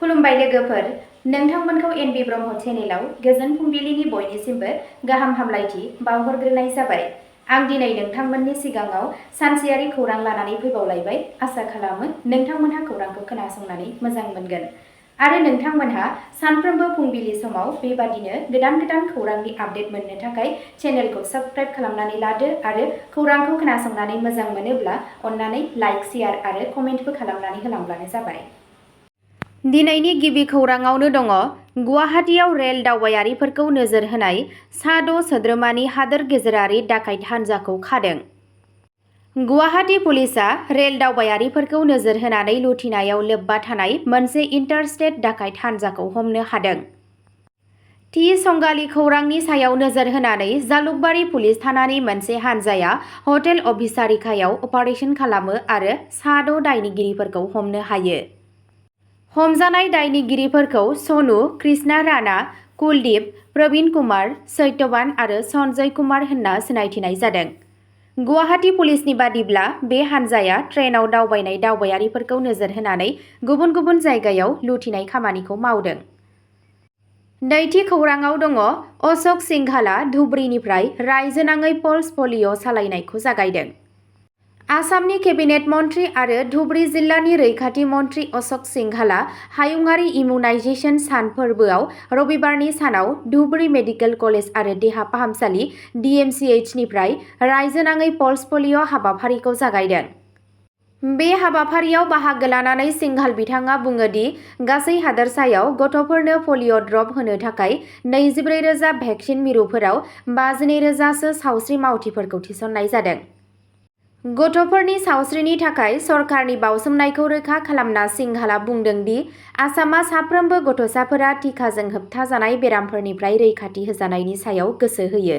खुलुमबाय लोगोफोर, नोंथांमोनखौ एनबि ब्रह्म चेनेलाव गोजोन फुंबिलिनि बयनिसिमबो गाहाम हामलायथि बावहरग्रोनाय जाबाय। आं दिनै नोंथांमोननि सिगाङाव सानसेयारि खौरां लानानै फैबावलायबाय। आसा खालामो नोंथांमोनहा खौरांखौ खोनासंनानै मोजां मोनगोन आरो नोंथांमोनहा सानफ्रोमबो फुंबिलि समाव बेबादिनो गोदान खौरांनि आपडेट मोननो थाखाय चेनेलखौ साबस्क्राइब खालामनानै लादो आरो खौरांखौ खोनासंनानै मोजां मोनोब्ला अन्नानै लाइक, शेयार आरो कमेन्टबो खालामनानै होलांब्लानो जाबाय। दिनैनि गिबि खौराङावनो दङ गुवाहाटीआव रेल दावबायारिफोरखौ नोजोर होनाय सा 6 सोद्रोमानि हादोर गेजेरारि डाकाइत हान्जाखौ खादों। गुवाहाटी पुलिसआ रेल दावबायारिफोरखौ नोजोर होनानै लुथिनायाव लोब्बा थानाय मोनसे इन्टार-स्टेट डाकाइत हान्जाखौ हमनो हादों। थि संगालि खौरांनि सायाव नोजोर होनानै जालुकबारि पुलिस थानानि मोनसे हान्जाया हटेल अभिसारिकायाव अपारेशन खालामो आरो सा 6 दायनिगिरिफोरखौ हमनो हायो। हमजानाय दायनिगिरिफोरखौ सनु, कृष्णा राणा, कुलदीप, प्रवीण कुमार, सत्यवान आरो सन्जय कुमार होनना सिनायथिनाय जादों। गुवाहाटी पुलिसनि बादिब्ला बे हान्जाया ट्रेनआव दावबायनाय दावबायारिफोरखौ नोजोर होनानै गुबुन जायगायाव लुथिनाय खामानिखौ मावदों। नैथि खौराङाव दङ अशोक सिंघालआ धुबुरीनिफ्राय रायजोनाङै पल्स पलिअ' सालायनायखौ जागायदों। आसामनि केबिनेट मन्त्रि आरो धुबुरी जिल्लानि रैखाथि मन्त्रि अशोक सिंघालआ हायुङारि इम्युनाइजेसन सान फोरबोआव रबिबारनि सानाव धुबुरी मेडिकेल कलेज आरो देहा फाहामसालि DMCHनिफ्राय रायजोनाङै पल्स पलिअ' हाबाफारिखौ जागायदों। बे हाबाफारियाव बाहागो लानानै सिंघाल बिथाङा बुङो दि गासै हादोरसायाव गथ'फोरनो पलिअ' ड्रप होनो थाखाय 24,000 भेक्सिन मिरुफोराव 52,000सो सावस्रि मावथिफोरखौ थिसननाय जादों। गथ'फोरनि सावस्रिनि थाखाय सरकारनि बावसोमनायखौ रोखा खालामना सिंघालआ बुंदों दि आसामआ साफ्रोमबो गथ'साफोरा टिकाजों होबथाजानाय बेरामफोरनिफ्राय रैखाथि होजानायनि सायाव गोसो होयो।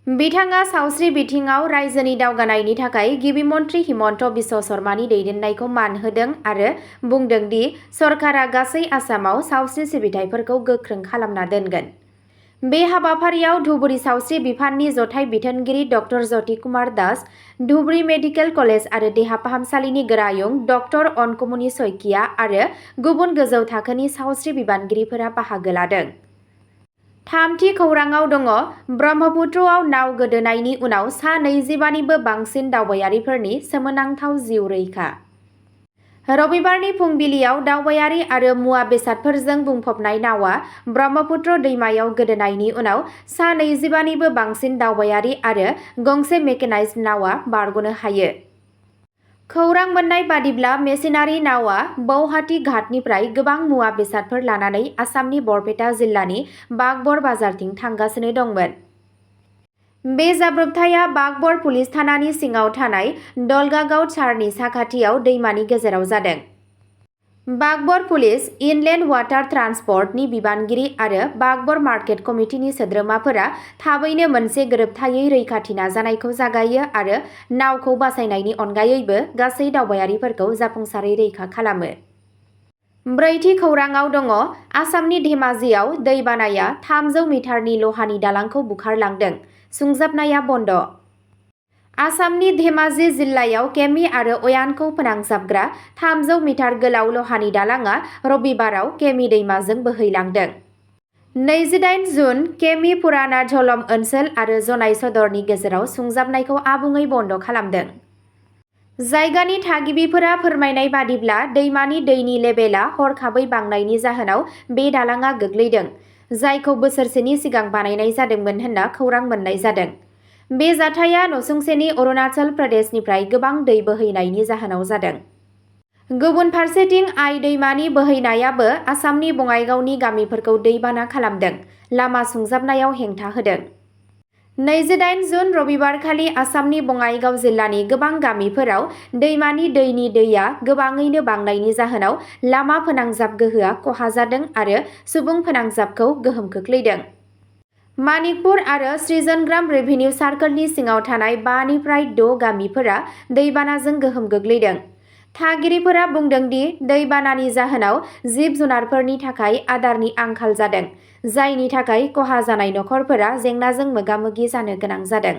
बिथाङा सावस्रि बिथिङाव रायजोनि दावगानायनि थाखाय गिबि मन्त्रि हिमन्त बिश्व शर्मानि दैदेननायखौ मान होदों आरो बुंदों दि सरकारा गासै आसामाव सावस्रि सिबिथाइफोरखौ गोख्रों खालामना दोनगोन। बे हाबाफारियाव धुबुरी सावस्रि बिफाननि जथाय बिथोनगिरि doctor Jyoti Kumar Das, Dhubri medical college आरो देहा फाहामसालिनि गोरायुं डक्टर अनकुमुनि सइकिया आरो गुबुन गोजौ थाखोनि सावस्रि बिबानगिरिफोरा बाहागो लादों। थामथि खौराङाव दङ ब्रह्मपुत्रआव नाव गोदोनायनि उनाव सा 25निबो बांसिन दावबायारिफोरनि सोमोनांथाव जिउ रैखा। रबिबारनि फुंबिलियाव दावबायारि आरो मुवा बेसादफोरजों बुंफबनाय नावआ ब्रह्मपुत्र दैमायाव गोदोनायनि उनाव सा 25निबो बांसिन दावबायारि आरो गंसे मेकेनाइज्ड नावआ बारग'नो हायो। खौरां मोन्नाय बादिब्ला मेसिनारि नावआ बौहाटी घाटनिफ्राय गोबां मुवा बेसादफोर लानानै आसामनि बरपेटा जिल्लानि बागबर बाजारथिं थांगासिनो दंमोन। बे जाब्रबथाया बागबर पुलिस थानानि सिङाव थानाय दलगागाव चारनि साखाथियाव दैमानि गेजेराव जादों। बागबर पुलिस, इनलेन्ड वाटार ट्रान्सपर्टनि बिबानगिरि आरो बागबर मार्केट कमिटिनि सोद्रोमाफोरा थाबैनो मोनसे गोरोबथायै रैखाथि नाजानायखौ जागायो आरो नावखौ बासायनायनि अनगायैबो गासै दावबायारिफोरखौ जाफुंसारै रैखा खालामो। ब्रैथि खौराङाव दङ आसामनि धेमाजियाव दैबानाया 300 मिटारनि लहानि दालांखौ बुखारलांदों, सुंजाबनाया बन्द'। आसामनि धेमाजि जिल्लायाव केमि आरो अयानखौ फोनांजाबग्रा 300 मिटार गोलाव लहानि दालांआ रबिबाराव केमि दैमाजों बोहैलांदों। 28 जुन केमि पुराना झलम ओनसोल आरो जनाय सदरनि गेजेराव सुंजाबनायखौ आबुङै बन्द' खालामदों। जायगानि थागिबिफोरा फोरमायनाय बादिब्ला दैमानि दैनि लेभेलआ हरखाबै बांनायनि जाहोनाव बे दालांआ गोग्लैदों, जायखौ बोसोरसेनि सिगां बानायनाय जादोंमोन होनना खौरां मोन्नाय जादों। बे जाथाया नसुंसेनि अरुणाचल प्रदेशनिफ्राय गोबां दै बोहैनायनि जाहोनाव जादों। गुबुन फारसेथिं आइ दैमानि बोहैनायाबो आसामनि बङाइगावनि गामिफोरखौ दैबाना खालामदों, लामा सुंजाबनायाव हेंथा होदों। 28 जुन रबिबारखालि आसामनि बङाइगाव जिल्लानि गोबां गामिफोराव दैमानि दैनि दैया गोबाङैनो बांनायनि जाहोनाव लामा फोनांजाब गोहोआ खहा जादों आरो सुबुं फोनांजाबखौ गोहोम खोख्लैदों। मानिकपुर आरो सृजनग्राम रेभिनिउ सार्कलनि सिङाव थानाय 5 निफ्राय 6 गामिफोरा दैबानाजों गोहोम गोग्लैदों। थागिरिफोरा बुंदों दि दैबानानि जाहोनाव जिब-जुनारफोरनि थाखाय आदारनि आंखाल जादों, जायनि थाखाय खहा जानाय नखरफोरा जेंनाजों मोगा-मोगि जानो गोनां जादों।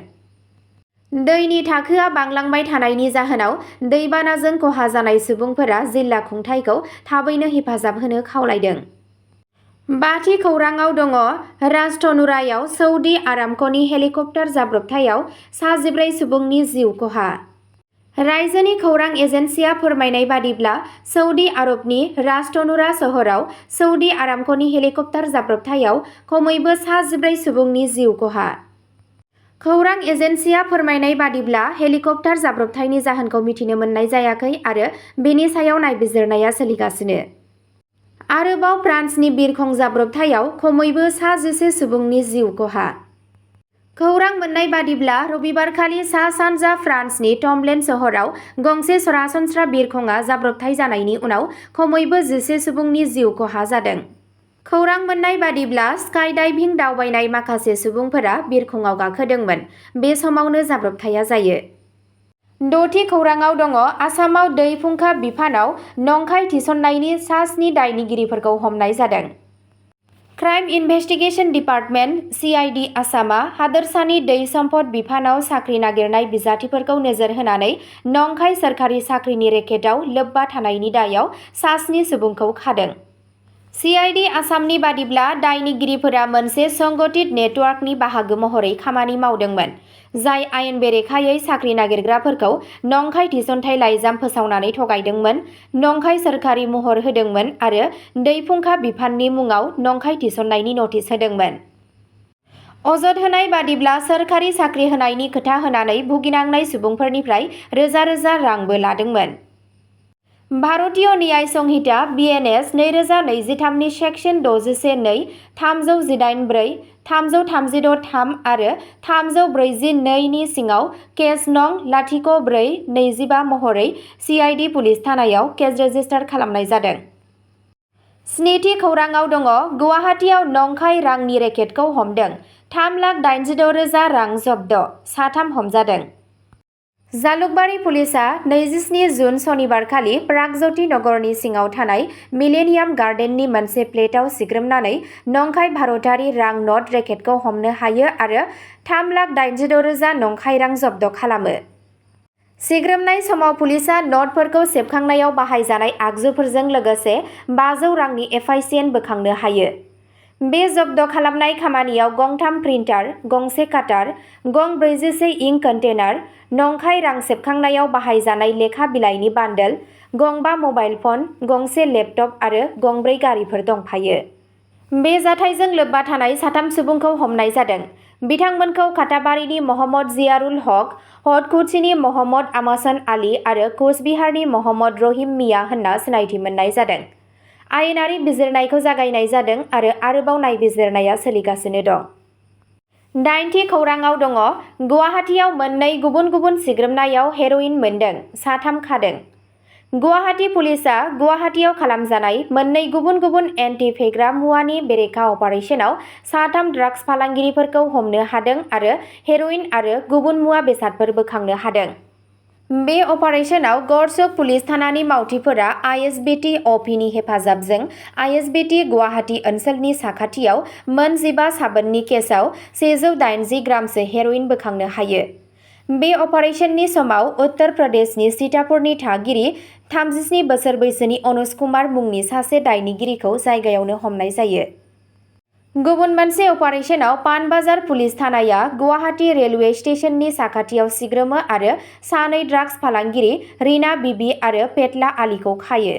दैनि थाखोआ बांलांबाय थानायनि जाहोनाव दैबानाजों खहा जानाय सुबुंफोरा जिल्ला खुंथायखौ थाबैनो हेफाजाब होनो खावलायदों। बाथि खौराङाव दङ राजथनुरायाव सौदि आरामक'नि हेलिकप्टार जाब्रबथायाव 14 सुबुंनि जिउ खहा। रायजोनि खौरां एजेन्सिया फोरमायनाय बादिब्ला सौदि आरबनि राजथनुरा सहराव सौदि आरामक'नि हेलिकप्टार जाब्रबथायाव खमैबो 14 सुबुंनि जिउ खहा। खौरां एजेन्सिया फोरमायनाय बादिब्ला हेलिकप्टार जाब्रबथायनि जाहोनखौ मिथिनो मोननाय जायाखै आरो बेनि सायाव नायबिजिरनाया सोलिगासिनो। आरोबाव फ्रान्सनि बिरखं जाब्रबथायाव खमैबो 11 सुबुंनि जिउ खहा। खौरां मोननाय बादिब्ला रबिबारखालि सा-सानजा फ्रान्सनि टम्बलेन सहराव गंसे सरासनस्रा बिरखंआ जाब्रबथाय जानायनि उनाव खमैबो 11 सुबुंनि जिउ खहा जादों। खौरां मोननाय बादिब्ला स्काइडाइभिं दावबायनाय माखासे सुबुंफोरा बिरखंआव गाखोदोंमोन। बे समावनो जाब्रबथाया जायो। 6थि खौराङाव दङ आसामाव दै फुंखा बिफानाव नंखाय थिसननायनि सा-7 दायनिगिरिफोरखौ हमनाय जादों। क्राइम इनभेस्टिगेशन डिपार्टमेन्ट (CID) आसामा हादोरसानि दै सम्पद बिफानाव साख्रि नागिरनाय बिजाथिफोरखौ नोजोर होनानै नंखाय सोरखारि साख्रिनि रेकेटआव लोब्बा थानायनि दायाव सा-7 सुबुंखौ खादों। CID आसामनि बादिब्ला दायनिगिरिफोरा मोनसे संगठित नेटवर्कनि बाहागो महरै खामानि मावदोंमोन, जाय आयेन बेरेखायै साख्रि नागिरग्राफोरखौ नंखाय थिसनथाय लाइजाम फोसावनानै थगायदोंमोन, नंखाय सोरखारि महर होदोंमोन आरो दै फुंखा बिफाननि मुङाव नंखाय थिसननायनि नटिस होदोंमोन। अजद होनाय बादिब्ला सोरखारि साख्रि होनायनि खोथा होनानै भुगिनांनाय सुबुंफोरनिफ्राय रोजा-रोजा रांबो लादोंमोन। भारतीय न्याय संहिता (BNS) 2023 नि सेक्सन 61(2), 318(4), 336(3) आरो 342 नि सिङाव केस नं. 04-25 महरै CID पुलिस थानायाव केस रेजिस्टार खालामनाय जादों। 7थि खौराङाव दङ गुवाहाटीआव नंखाय रांनि रेकेटखौ हमदों, 3,86,000 रां जब्द, 3 हमजादों। जालुकबारि पुलिसआ 27 जुन सनिबारखालि प्रागज्यति नगरनि सिङाव थानाय मिलेनियाम गार्डेननि मोनसे फ्लेटआव सिग्रोमनानै नंखाय भारतारि रां नट रेकेटखौ हमनो हायो आरो 3,86,000 नंखाय रां जब्द खालामो। सिग्रोमनाय समाव पुलिसआ नटफोरखौ सेबखांनायाव बाहायजानाय आगजुफोरजों लोगोसे 500 रांनि एफआइसिएन बोखांनो हायो। बे जब्द खालामनाय खामानियाव गंथाम प्रिन्टार, गंसे काटार, गं 41 इंक कन्टेनार, नंखाय रां सेबखांनायाव बाहायजानाय लेखा बिलाइनि बान्डोल, गंबा मबाइल फन, गंसे लेपटप आरो गंब्रै गारिफोर दंफायो। बे जाथायजों लोब्बा थानाय 3 सुबुंखौ हमनाय जादों। बिथांमोनखौ काटाबारिनि महम्मद जियारुल हक, हदकुसिनि महम्मद आमासन आली आरो कुचबिहारनि महम्मद रहिम मिया होनना सिनायथि मोननाय जादों। आयेनारि बिजिरनायखौ जागायनाय जादों आरो आरोबाव नायबिजिरनाया सोलिगासिनो दं। 8थि खौराङाव दङ गुवाहाटीआव मोननै गुबुन-गुबुन सिग्रोमनायाव हेर'इन मोनदों, 3 खादों। गुवाहाटी पुलिसआ गुवाहाटीआव खालामजानाय मोननै गुबुन-गुबुन एन्टी-फेग्रा मुवानि बेरेखा अपारेशनाव 3 ड्राग्स फालांगिरिफोरखौ हमनो हादों आरो हेर'इन आरो गुबुन मुवा बेसादफोर बोखांनो हादों। बे अपारेशनाव गड़चक पुलिस थानानि मावथिफोरा आइएसबिटी अ.पि. नि हेफाजाबजों आइएसबिटी गुवाहाटी ओनसोलनि साखाथियाव मोन 15 साबोननि केसआव 180 ग्रामसो हेर'इन बोखांनो हायो। बे अपारेशननि समाव उत्तर प्रदेशनि सीतापुरनि थागिरि 37 बोसोर बैसोनि अनुज कुमार मुंनि सासे दायनिगिरिखौ जायगायावनो हमनाय जायो। गुबुन मोनसे अपारेशनाव पानबाजार पुलिस थानाया गुवाहाटी रेलवे स्टेशननि साखाथियाव सिग्रोमो आरो 2 ड्राग्स फालांगिरि रिना बिबि आरो पेटला आलीखौ खायो।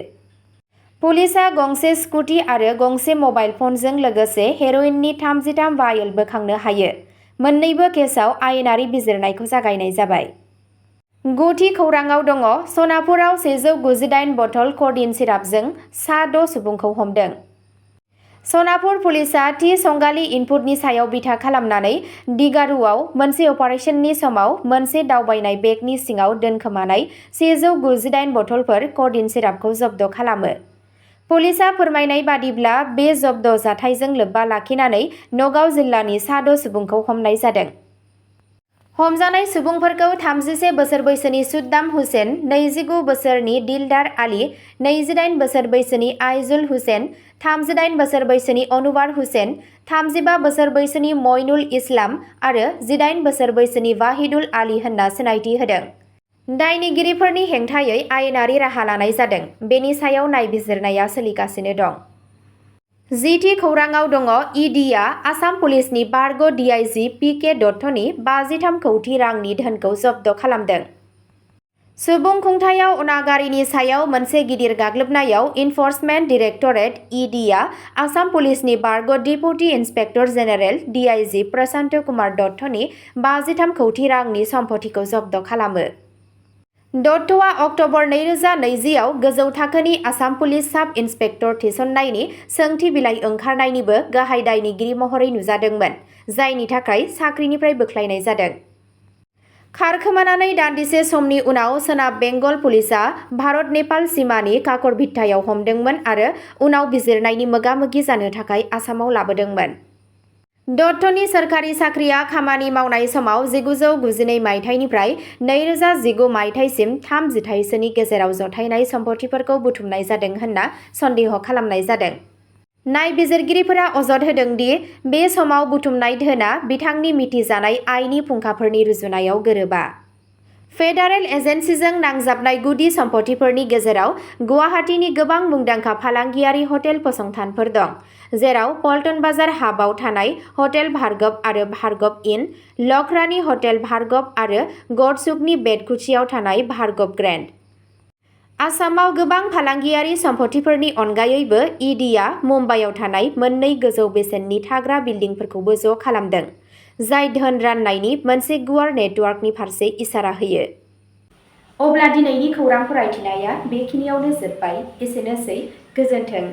पुलिसआ गंसे स्कुटि आरो गंसे मबाइल फनजों लोगोसे हेर'इननि 33 वायल बोखांनो हायो। मोन्नैबो केसआव आयेनारि बिजिरनायखौ जागायनाय जाबाय। 9थि खौराङाव दङ सनापुराव 198 बथल क'डिन सिरापजों सा-6 सुबुंखौ हमदों। सनापुर पुलिसआ थि संगालि इनपुटनि सायाव बिथा खालामनानै दिगारुआव मोनसे अपारेशननि समाव मोनसे दावबायनाय बेगनि सिङाव दोनखोमानाय 198 बथलफोर क'डिन सिरापखौ जब्द खालामो। पुलिसआ फोरमायनाय बादिब्ला बे जब्द जाथायजों लोब्बा लाखिनानै नगाव जिल्लानि सा-6 सुबुंखौ हमनाय जादों। हमजानाय सुबुंफोरखौ 31 बोसोर बैसोनि सुद्दाम हुसेन, 29 बोसोरनि दिलदार आली, 28 बोसोर बैसोनि आइजुल हुसेन, 38 बोसोर बैसोनि अनुवार हुसेन, 35 बोसोर बैसोनि मइनुल इस्लाम आरो 18 बोसोर बैसोनि वाहिदुल आली होनना सिनायथि होदों। दायनिगिरिफोरनि हेंथायै आयेनारि राहा लानाय जादों। बेनि सायाव नायबिजिरनाया सोलिगासिनो दं। जिथि खौराङाव दङ इडिआ आसाम पुलिसनि बारग' डिआइजि पि.के. दत्तनि 53 कौटि रांनि धोनखौ जब्द खालामदों। सुबुं खुंथायाव अनागारिनि सायाव मोनसे गिदिर गाग्लोबनायाव इनफर्समेन्ट डिरेक्टरेट इडिआ आसाम पुलिसनि बारग' डिपुटि इन्सपेक्टर जेनेरेल डिआइजि प्रशान्त कुमार दत्तनि 53 कौटि रांनि सम्पथिखौ जब्द खालामो। दत्तआ अक्ट'बर 2020आव गोजौ थाखोनि आसाम पुलिस साब इन्सपेक्टर थिसननायनि सोंथि बिलाइ ओंखारनायनिबो गाहाय दायनिगिरि महरै नुजादोंमोन, जायनि थाखाय साख्रिनिफ्राय बोख्लायनाय जादों। खारखोमानानै दान्दिसे समनि उनाव सोनाब बेंगल पुलिसआ भारत-नेपाल सिमानि काकरभिट्टायाव हमदोंमोन आरो उनाव बिजिरनायनि मोगा-मोगि जानो थाखाय आसामाव लाबोदोंमोन। दत्तनि सोरखारि साख्रिया खामानि मावनाय समाव 1992 मायथाइनिफ्राय 2019 मायथाइसिम 3 जिथाइसोनि गेजेराव जथायनाय सम्पथिफोरखौ बुथुमनाय जादों होनना सन्देह खालामनाय जादों। नायबिजिरगिरिफोरा अजद होदों दि बे समाव बुथुमनाय धोना बिथांनि मिथिजानाय आयनि फुंखाफोरनि रुजुनायाव गोरोबा। फेडारेल एजेन्सिजों नांजाबनाय गुदि सम्पथिफोरनि गेजेराव गुवाहाटीनि गोबां मुंदांखा फालांगियारि हटेल फसंथानफोर दं, जेराव पल्टन बाजार हाबआव थानाय हटेल भार्गव आरो भार्गव इन, लखरानि हटेल भार्गव आरो गडसुकनि बेदकुचियाव थानाय भार्गव ग्रेन्ड। आसामाव गोबां फालांगियारि सम्पथिफोरनि अनगायैबो इडिआ मुम्बाइआव थानाय मोननै गोजौ बेसेननि थाग्रा बिल्डिंफोरखौबो ज' खालामदों, जाय धोन राननायनि मोनसे गुवार नेटवार्कनि फारसे इसारा होयो। अब्ला दिनैनि खौरां फरायथिनाया बेखिनियावनो जोबबाय। एसेनोसै, गोजोन्थों।